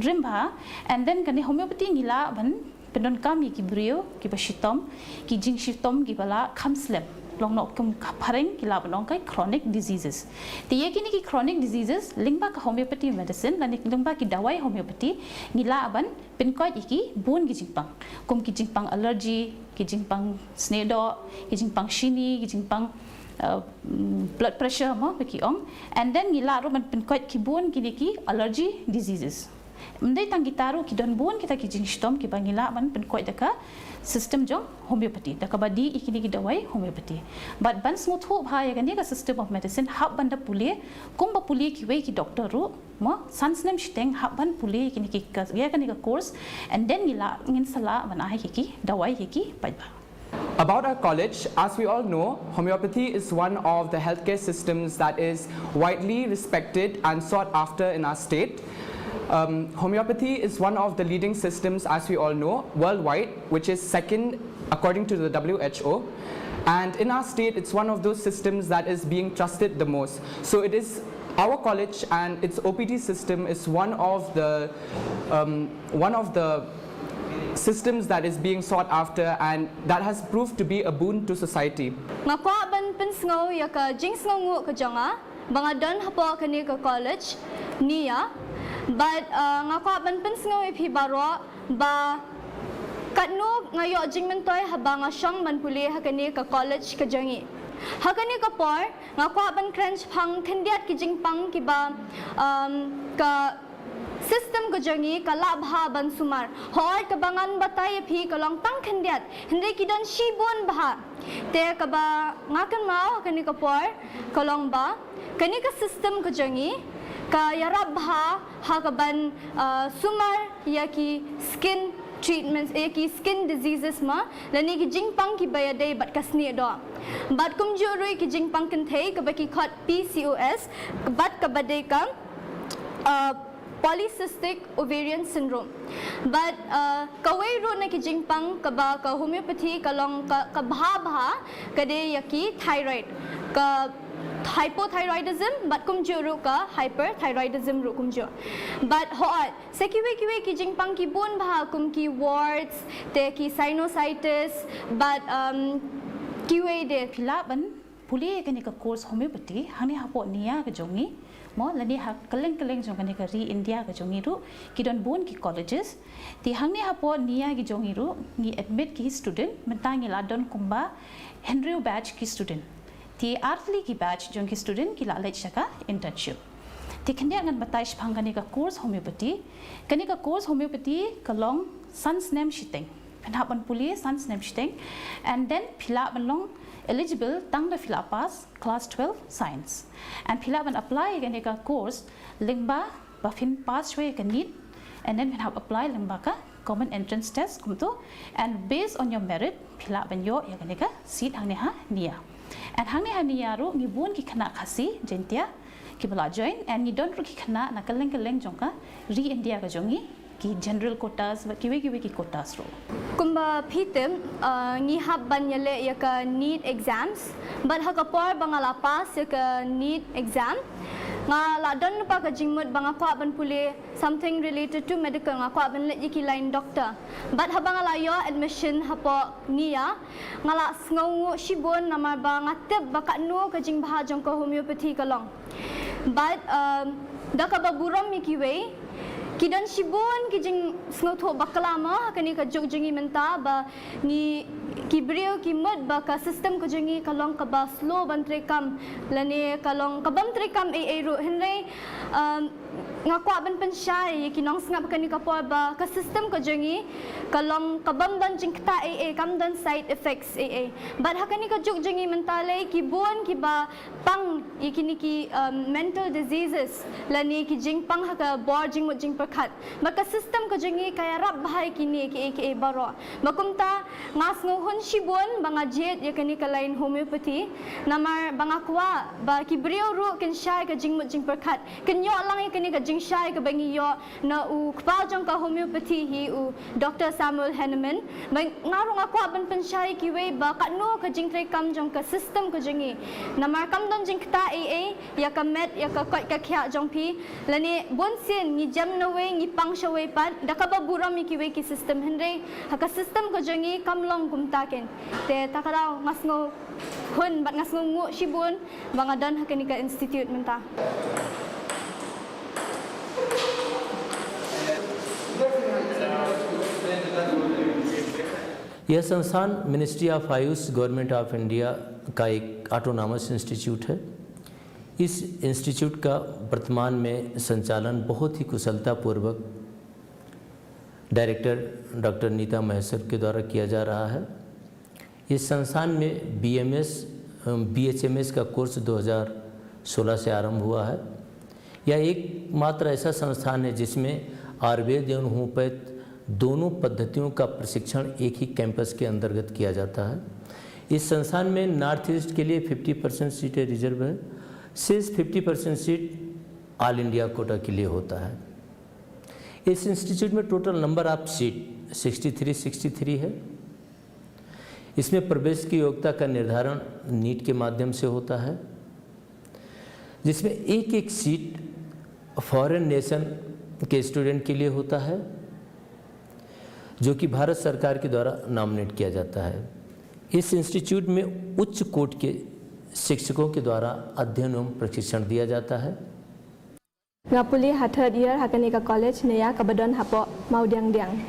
rim bha, and then kane homeopathy ngi lah ban pyndonkam ïa ki briew kiba shitom, ki jingshitom kiba la kham slem, long noh kum ka phareng ki lah ban ong ka chronic diseases. Te ïa kine ki chronic diseases, lyngba ka homeopathy medicine lane lyngba ki dawai homeopathy, ngi lah ban pynkoit ïa ki bun ki jingpang, kum ki jingpang allergy, ki jingpang snieh doh, ki jingpang shini, ki jingpang, uh, mm, blood pressure mo ba ki ong. And then ngi lah ruh ban pynkoit ki bun kine ki allergy diseases. Ym dei tang kita ruh, ki don bun kita ki jingshitom kiba ngi lah ban pynkoit da ka system jong homeopathy, da kaba dih ïa kine ki dawai homeopathy. Bad ban sngewthuh bha ïa kane ka system of medicine, hap ban da pule kumba pule kiwei ki doctor ruh, mo, san snem shiteng hap ban pule ïa kine ki ka, ïa kane ka course, and then ngi lah, ngin sa lah ban ai ïa ki dawai ïa ki paidbah. About our college, as we all know, homeopathy is one of the healthcare systems that is widely respected and sought after in our state. Um, homeopathy is one of the leading systems, as we all know, worldwide, which is second according to the W H O. And in our state, it's one of those systems that is being trusted the most. So it is our college and its O P D system is one of the um, one of the systems that is being sought after and that has proved to be a boon to society. Nga kwah ban pynsngew ïa ka jingsngewnguh ka jong nga ba nga don hapoh kane ka college, Nia. But uh, nga kwah ban pynsngew ïa phi baroh ba katno nga ïoh jingmyntoi haba nga shong ban pule ha kane ka college ka jong ngi. Ha kane ka por nga kwah ban kren shaphang khyndiat ki jingpang kiba um, ka system ka jong ngi ka lah bha ban sumar. Hooid, kaba ngan batai ïa phi ka long tang khyndiat, hynrei ki don shibun bha. Te kaba nga kynmaw ha kane ka por ka long ba kane ka system ka jong ngi ka ïarap bha ha kaban uh, sumar ïa ki skin treatments, ïa ki skin diseases ma, lane ki jingpang kiba ïadei bad ka snieh doh. Bad kumjuh ruh ki jingpang kynthei kaba ki khot P C O S, bad kaba dei ka uh, polycystic ovarian syndrome. Bad uh, kawei ruh na ki jingpang kaba ka homeopathy ka long ka, ka bha bha, ka dei ïa ki thyroid, ka hypothyroidism, bad kumjuh ruh ka hyperthyroidism ruh kumjuh. Bad hooid, sa kiwei kiwei ki jingpang ki bun bha kum ki warts, te ki sinusitis, bad um, kiwei de. Phi lah ban pule ïa kane ka course homeopathy hangne hapoh Nia ka jong ngi, mo, lane ha kylleng kylleng jong kane ka ri India ka jong ngi ruh ki don bun ki colleges. Te hangne hapoh Nia ki jong ngi ruh ngi admit ki student, mynta ngi la don kumba hynriew batch ki student. Te artylli ki batch jong ki student ki la leit sha ka internship. Te khyndiat ngan batai shaphang kane ka course homeopathy. Kane ka course homeopathy ka long san snem shiteng. Phin hap ban pule san snem shiteng. And then phi lah ban long eligible tang da phi la pass class twelve science. And phi lah ban apply ïa kane ka course lyngba ba phin pass shwa ïa ka NEET. And then phin hap apply lyngba ka common entrance test kumto. And based on your merit phi lah ban ïoh ïa kane ka seat hangne ha Nia. And hangne ha Nia ruh ngi bun ki khynnah Khasi Jaintia kiba la join, and ngi don ruh ki khynnah na kylleng kylleng jong ka ri India ka jong ngi, ki general quotas bad kiwei kiwei ki quotas ruh. Kumba phi tip, uh, ngi hap ban ïaleh ïa ka NEET exams, bad ha ka por ba nga la pass ïa ka NEET exam, nga la don lypa ka jingmut ba nga kwah ban pule something related to medical, nga kwah ban leit ïa ki line doctor. Bad haba nga la ïoh admission hapoh Nia, nga la sngewnguh shibun namar ba nga tip ba katno ka jingbha jong ka homeopathy ka long. Bad um, da kaba burom ïa kiwei, ki don shibun ki jingsngewthuh bakla mo ha kane ka juk jong ngi mynta ba ngi ki briew ki mut ba ka system ka jong ngi ka long kaba slow ban treikam, lane ka long kabym treikam ei ei ruh, hynrei um, nga kwah ban pynshai ïa ki nongsngap kane ka por ba ka system ka jong ngi ka long kabym don jingktah ei ei, kam don side effects ei ei. Bad ha kane ka juk jong ngi mynta lei ki bun kiba pang ïa kine ki um, mental diseases lane ki jingpang ha ka bor jingmut jingpyrkhat. Bad ka system ka jong ngi ka ïarap bha ïa kine kiei kiei baroh. Bad kumta nga sngewhun shibun ba nga jied ïa kane ka line homeopathy, namar ba nga kwah ba ki briew ruh kin shai ka jingmut jingpyrkhat, kin ïoh lang ïa kane ka jingshai kaba ngi ïoh na u kpa jong ka homeopathy hi u Doctor Samuel Hahnemann. Ba nga ruh nga kwah ban pynshai ïa kiwei ba katno ka jingtreikam jong ka system ka jong ngi. Namar kam don jingktah ei ei ïa ka met ïa ka koit ka khiah jong phi. Lane bunsien ngi jem nawei ngi pang shawei pat, da kaba burom ïa kiwei ki system, hynrei ha ka system ka jong ngi kam long kumta ken. Te ta ka daw nga sngewhun bad nga sngewnguh shibun ba nga don ha kane ka institute mynta. यह संस्थान मिनिस्ट्री ऑफ आयुष, गवर्नमेंट ऑफ इंडिया का एक ऑटोनॉमस इंस्टीट्यूट है। इस इंस्टीट्यूट का वर्तमान में संचालन बहुत ही कुशलतापूर्वक डायरेक्टर डॉक्टर नीता महेश्वर के द्वारा किया जा रहा है। इस संस्थान में बीएमएस, बीएचएमएस का कोर्स दो हज़ार सोलह से आरंभ हुआ है। यह एकमात्र ऐसा संस्थान है जिसमें आयुर्वेद एवं होम्योपैथ दोनों पद्धतियों का प्रशिक्षण एक ही कैंपस के अंतर्गत किया जाता है। इस संस्थान में नॉर्थ ईस्ट के लिए फिफ्टी परसेंट सीटें रिजर्व है। शेष फिफ्टी परसेंट सीट ऑल इंडिया कोटा के लिए होता है। इस इंस्टीट्यूट में टोटल नंबर ऑफ सीट सिक्सटी थ्री सिक्सटी थ्री है। इसमें प्रवेश की योग्यता का निर्धारण नीट के माध्यम से होता है, जिसमें एक एक सीट फॉरेन नेशन के स्टूडेंट के लिए होता है, जो कि भारत सरकार के द्वारा नॉमिनेट किया जाता है। इस इंस्टीट्यूट में उच्च कोटि के शिक्षकों के द्वारा अध्ययन एवं प्रशिक्षण दिया जाता है। Nga pule ha third year ha kane ka college Naya kaba don hapoh Mawdiangdiang.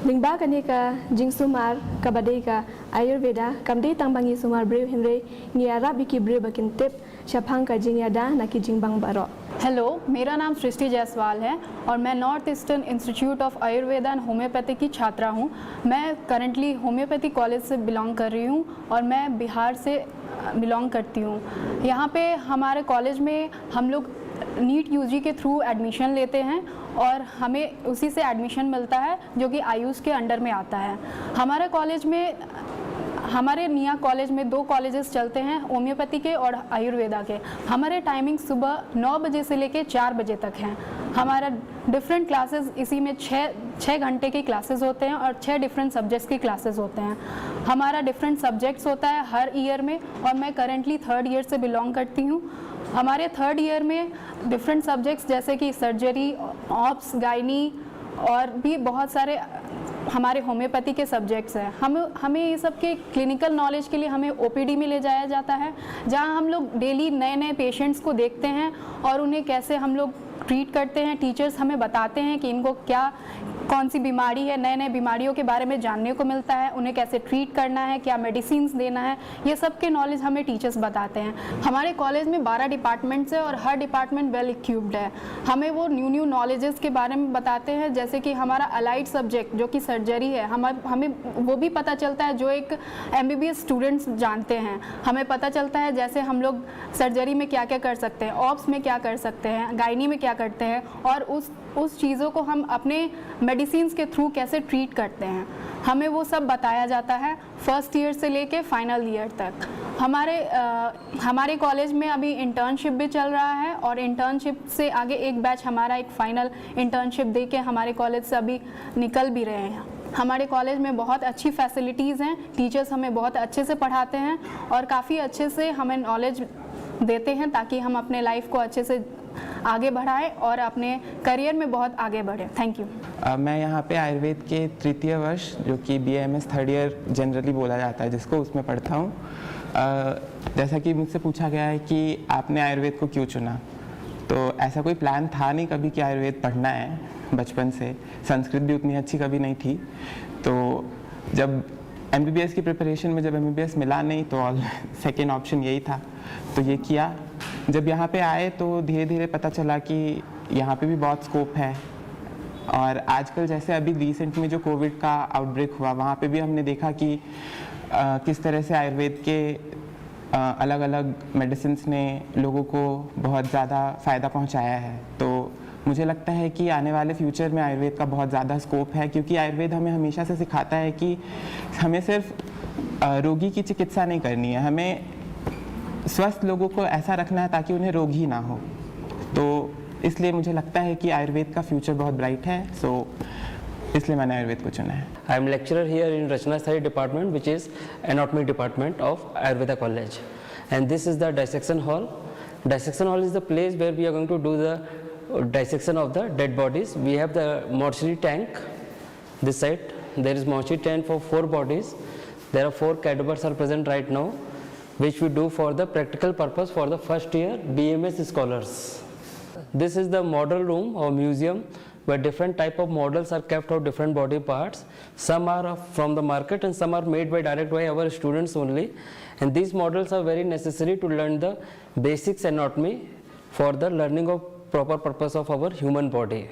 Lyngba kane ka jingsumar kaba dei ka Ayurveda, kam dei tang ba ngi sumar briew hynrei ngi ïarap ïa ki briew ba kin tip shaphang ka jingïada na ki jingbang baroh. हेलो, मेरा नाम सृष्टि जायसवाल है और मैं नॉर्थ ईस्टर्न इंस्टीट्यूट ऑफ आयुर्वेदा एंड होम्योपैथी की छात्रा हूँ। मैं करंटली होम्योपैथी कॉलेज से बिलोंग कर रही हूँ और मैं बिहार से बिलोंग करती हूँ। यहाँ पे हमारे कॉलेज में हम लोग नीट यूजी के थ्रू एडमिशन लेते हैं और हमें उसी से एडमिशन मिलता है, जो कि आयुष के अंडर में आता है। हमारे कॉलेज में हमारे नया कॉलेज में दो कॉलेजेस चलते हैं, होम्योपैथी के और आयुर्वेदा के। हमारे टाइमिंग सुबह नौ बजे से लेके चार बजे तक हैं। हमारा डिफरेंट क्लासेस, इसी में छः छः घंटे के क्लासेस होते हैं और छः डिफरेंट सब्जेक्ट्स के क्लासेस होते हैं। हमारा डिफरेंट सब्जेक्ट्स होता है हर ईयर में, और मैं करंटली थर्ड ईयर से बिलोंग करती हूँ। हमारे थर्ड ईयर में डिफरेंट सब्जेक्ट्स जैसे कि सर्जरी, ऑप्स, गायनी और भी बहुत सारे हमारे होम्योपैथी के सब्जेक्ट्स हैं। हम हमें ये सब के क्लिनिकल नॉलेज के लिए हमें ओपीडी में ले जाया जाता है, जहाँ हम लोग डेली नए नए पेशेंट्स को देखते हैं और उन्हें कैसे हम लोग ट्रीट करते हैं। टीचर्स हमें बताते हैं कि इनको क्या, कौन सी बीमारी है, नए नए बीमारियों के बारे में जानने को मिलता है, उन्हें कैसे ट्रीट करना है, क्या मेडिसिन देना है, ये सब के नॉलेज हमें टीचर्स बताते हैं। हमारे कॉलेज में बारह डिपार्टमेंट्स है और हर डिपार्टमेंट वेल इक्विप्ड है। हमें वो न्यू न्यू नॉलेजेस के बारे में बताते हैं, जैसे कि हमारा अलाइड सब्जेक्ट जो कि सर्जरी है, हम हमें वो भी पता चलता है जो एक एमबीबीएस स्टूडेंट्स जानते हैं। हमें पता चलता है जैसे हम लोग सर्जरी में क्या क्या कर सकते हैं, ऑप्स में क्या कर सकते हैं, गायनी में क्या करते हैं, और उस उस चीज़ों को हम अपने मेडिसिन के थ्रू कैसे ट्रीट करते हैं, हमें वो सब बताया जाता है फर्स्ट ईयर से लेके फाइनल ईयर तक। हमारे अ, हमारे कॉलेज में अभी इंटर्नशिप भी चल रहा है और इंटर्नशिप से आगे एक बैच हमारा एक फाइनल इंटर्नशिप दे के हमारे कॉलेज से अभी निकल भी रहे हैं। हमारे कॉलेज में बहुत अच्छी फैसिलिटीज़ हैं, टीचर्स हमें बहुत अच्छे से पढ़ाते हैं और काफ़ी अच्छे से हमें नॉलेज देते हैं, ताकि हम अपने लाइफ को अच्छे से आगे बढ़ाएं और अपने करियर में बहुत आगे बढ़ें। थैंक यू। अ, मैं यहाँ पे आयुर्वेद के तृतीय वर्ष, जो कि बीएएमएस थर्ड ईयर जनरली बोला जाता है जिसको, उसमें पढ़ता हूँ। अ, जैसा कि मुझसे पूछा गया है कि आपने आयुर्वेद को क्यों चुना, तो ऐसा कोई प्लान था नहीं कभी कि आयुर्वेद पढ़ना है। बचपन से संस्कृत भी उतनी अच्छी कभी नहीं थी, तो जब एमबीबीएस की प्रिपरेशन में जब एमबीबीएस मिला नहीं, तो ऑल सेकेंड ऑप्शन यही था, तो ये किया। जब यहाँ पे आए तो धीरे धीरे पता चला कि यहाँ पे भी बहुत स्कोप है। और आजकल जैसे अभी रिसेंट में जो कोविड का आउटब्रेक हुआ, वहाँ पे भी हमने देखा कि अ, किस तरह से आयुर्वेद के अलग अलग मेडिसिन्स ने लोगों को बहुत ज़्यादा फ़ायदा पहुँचाया है। तो मुझे लगता है कि आने वाले फ्यूचर में आयुर्वेद का बहुत ज़्यादा स्कोप है, क्योंकि आयुर्वेद हमें हमेशा से सिखाता है कि हमें सिर्फ अ, रोगी की चिकित्सा नहीं करनी है, हमें स्वस्थ लोगों को ऐसा रखना है ताकि उन्हें रोग ही ना हो। तो इसलिए मुझे लगता है कि आयुर्वेद का फ्यूचर बहुत ब्राइट है, सो इसलिए मैंने आयुर्वेद को चुना है। I am lecturer here in Rachna Study Department, which is Anatomy Department of Ayurveda College. And this is the dissection hall. Dissection hall is the place where we are going to do the dissection of the dead bodies. We have the mortuary tank this side. There is mortuary tank for four bodies. There are four cadavers are present right now, which we do for the practical purpose for the first year B M S scholars. This is the model room or museum where different type of models are kept of different body parts. Some are from the market and some are made by direct by our students only. And these models are very necessary to learn the basics anatomy for the learning of proper purpose of our human body.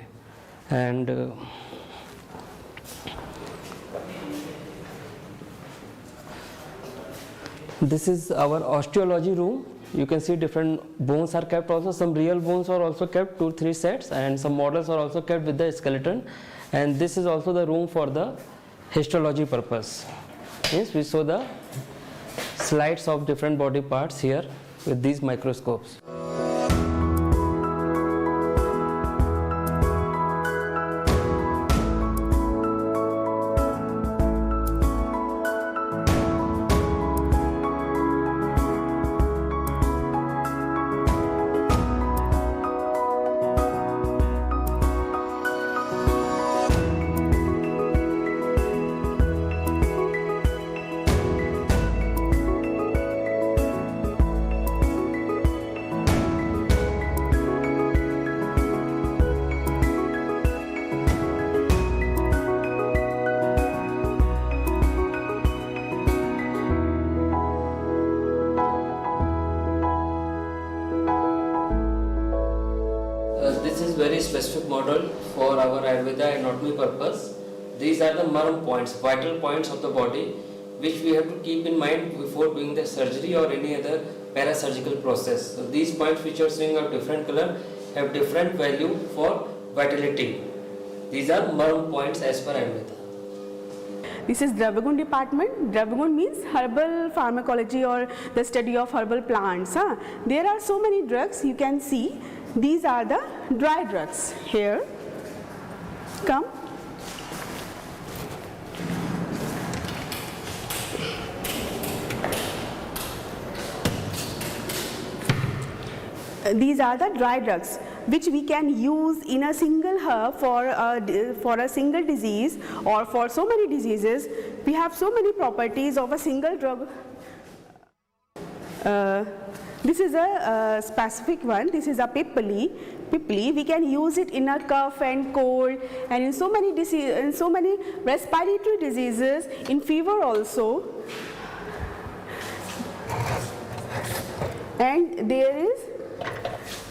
And uh, This is our osteology room. You can see different bones are kept also. Some real bones are also kept, two, three sets, and some models are also kept with the skeleton. And this is also the room for the histology purpose. Yes, we show the slides of different body parts here with these microscopes. Uh, this is very specific model for our Ayurveda anatomy purpose. These are the marm points, vital points of the body, which we have to keep in mind before doing the surgery or any other parasurgical process. So these points which are showing a different color have different value for vitality. These are marm points as per Ayurveda. This is Dravyagun department. Dravyagun means herbal pharmacology or the study of herbal plants. Huh? There are so many drugs you can see. These are the dry drugs here. Come. Uh, these are the dry drugs which we can use in a single herb for a, di- for a single disease or for so many diseases. We have so many properties of a single drug. Uh, this is a uh, specific one. This is a pipali. Pipali. We can use it in a cough and cold, and in so many disease, in so many respiratory diseases, in fever also. And there is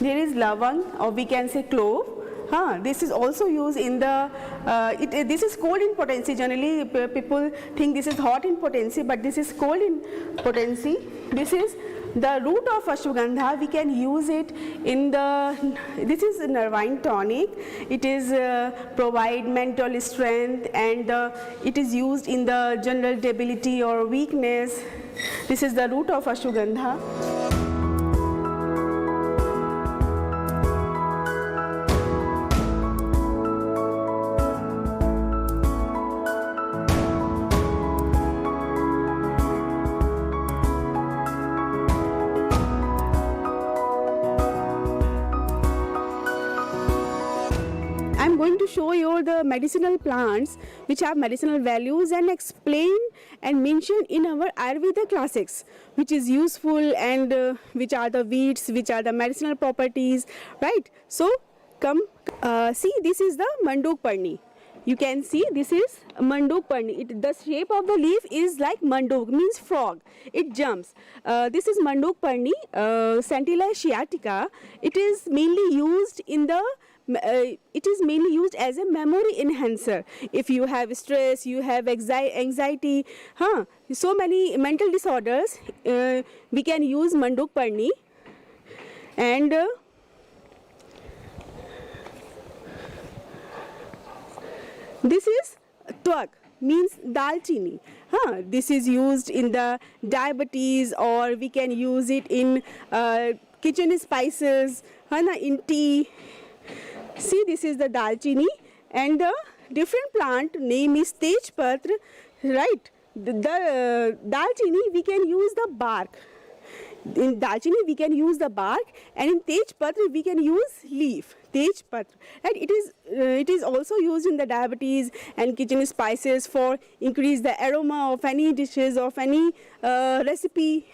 there is lavang, or we can say clove. Huh, this is also used in the uh, it, it- this is cold in potency. Generally, p- people think this is hot in potency, but this is cold in potency. This is the root of ashwagandha. We can use it in the this is nervine tonic. It is uh, provide mental strength, and uh, it is used in the general debility or weakness. This is the root of ashwagandha. I'm going to show you the medicinal plants which have medicinal values and explain and mention in our Ayurveda classics, which is useful and uh, which are the weeds, which are the medicinal properties, right? So, come, uh, see, this is the manduk parni. You can see this is manduk parni. It, the shape of the leaf is like manduk, means frog. It jumps. Uh, this is manduk parni, uh, Centella asiatica. It is mainly used in the uh, it is mainly used as a memory enhancer. If you have stress, you have anxi- anxiety, huh? So many mental disorders, uh, we can use manduk parni. And uh, this is tuak, means dalchini. Huh? This is used in the diabetes, or we can use it in uh, kitchen spices, hai na, in tea. See, this is the dalchini, and the different plant name is tejpatra, right? The, the uh, dalchini, we can use the bark. In dalchini we can use the bark, and in tejpatra we can use leaf. Tejpatra, right? It is uh, it is also used in the diabetes and kitchen spices for increase the aroma of any dishes, of any uh, recipe.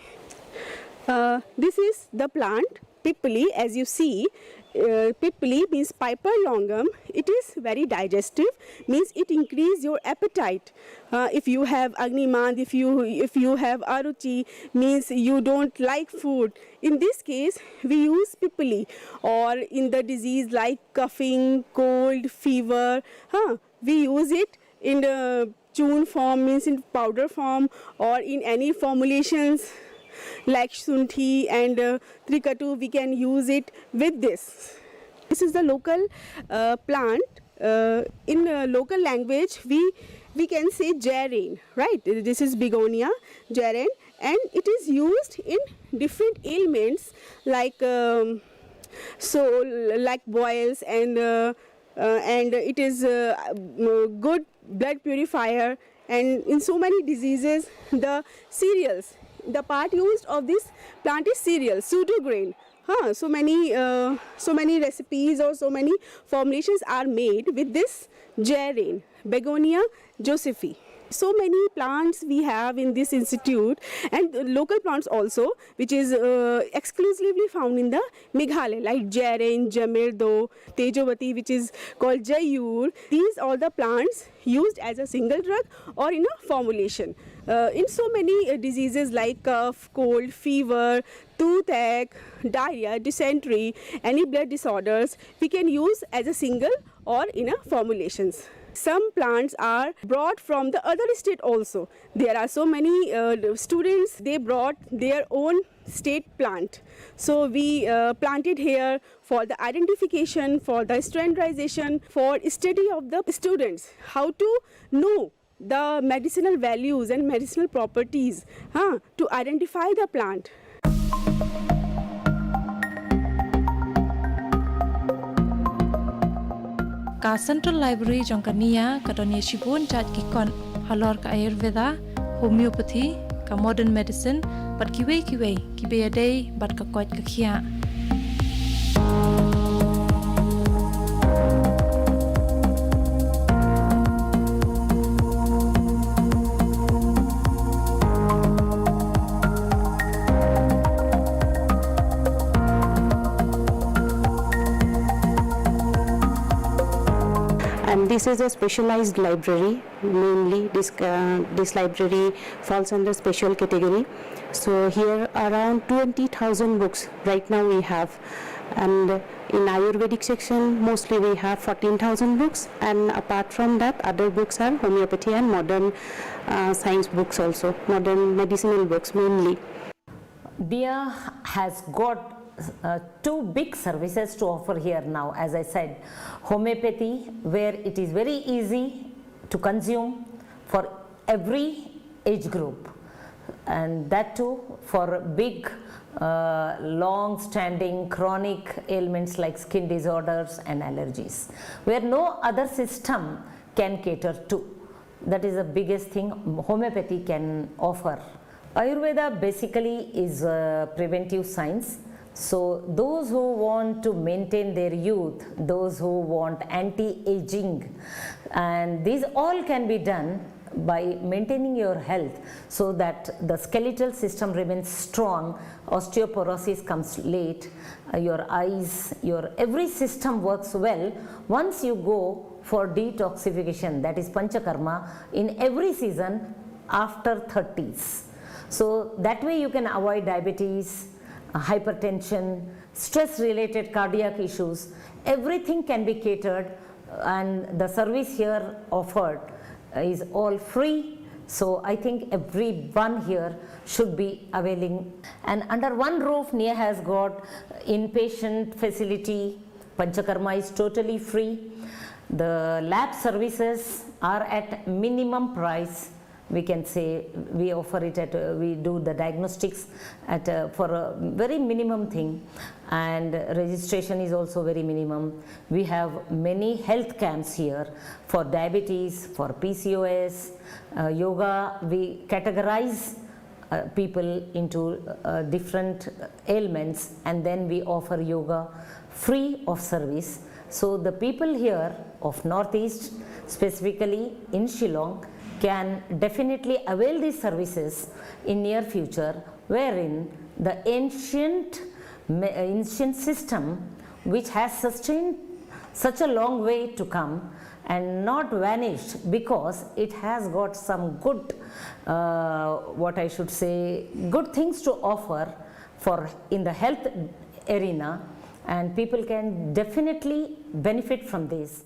Uh, this is the plant pipali. As you see, uh, pipali means piper longum. It is very digestive, means it increase your appetite. Uh, if you have agni mandh, if you if you have aruchi, means you don't like food, in this case we use pipali. Or in the disease like coughing, cold, fever, huh, we use it in the churn form, means in powder form, or in any formulations. like Sunthi and uh, Trikatu, we can use it with this. This is the local uh, plant. Uh, in uh, local language, we we can say jaren, right? This is begonia jaren, and it is used in different ailments like um, so like boils and uh, uh, and it is uh, uh, good blood purifier, and in so many diseases the cereals, the part used of this plant is cereal, pseudo grain. Huh, so many uh, so many recipes or so many formulations are made with this jaren, Begonia josephi. So many plants we have in this institute and local plants also, which is uh, exclusively found in the Meghalaya, like jaren, jamirdo, tejovati, which is called jayur. These are the plants used as a single drug or in a formulation. Uh, in so many uh, diseases like cough, cold, fever, toothache, diarrhea, dysentery, any blood disorders, we can use as a single or in a formulations. Some plants are brought from the other state also. There are so many uh, students, they brought their own state plant. So we uh, planted here for the identification, for the standardization, for study of the students, how to know the medicinal values and medicinal properties, huh, to identify the plant. Ka Central Library jong ka NIA ka don ïa shibun jait ki kot halor ka Ayurveda, homeopathy, ka modern medicine bad kiwei kiwei kiba ïadei bad ka koit ka khiah. And this is a specialized library, mainly this, uh, this library falls under special category. So here around twenty thousand books right now we have, and in Ayurvedic section mostly we have fourteen thousand books, and apart from that other books are homeopathy and modern uh, science books also, modern medicinal books mainly. NIA has got uh, two big services to offer here now, as I said, homeopathy, where it is very easy to consume for every age group, and that too for big, uh, long standing chronic ailments like skin disorders and allergies, where no other system can cater to. That is the biggest thing homeopathy can offer. Ayurveda basically is a preventive science. So, those who want to maintain their youth, those who want anti aging, and these all can be done by maintaining your health so that the skeletal system remains strong, osteoporosis comes late, uh, your eyes, your every system works well once you go for detoxification, that is panchakarma, in every season after thirties. So that way you can avoid diabetes, uh, hypertension, stress related cardiac issues. Everything can be catered, and the service here offered is all free. So I think everyone here should be availing. And under one roof, NIA has got inpatient facility, Panchakarma is totally free. The lab services are at minimum price. We can say we offer it at, uh, we do the diagnostics at, uh, for a very minimum thing, and registration is also very minimum. We have many health camps here for diabetes, for P C O S, uh, yoga. We categorize uh, people into uh, different ailments, and then we offer yoga free of service. So the people here of Northeast, specifically in Shillong, can definitely avail these services in near future, wherein the ancient, ancient system which has sustained such a long way to come and not vanished because it has got some good, uh, what I should say, good things to offer for in the health arena, and people can definitely benefit from this.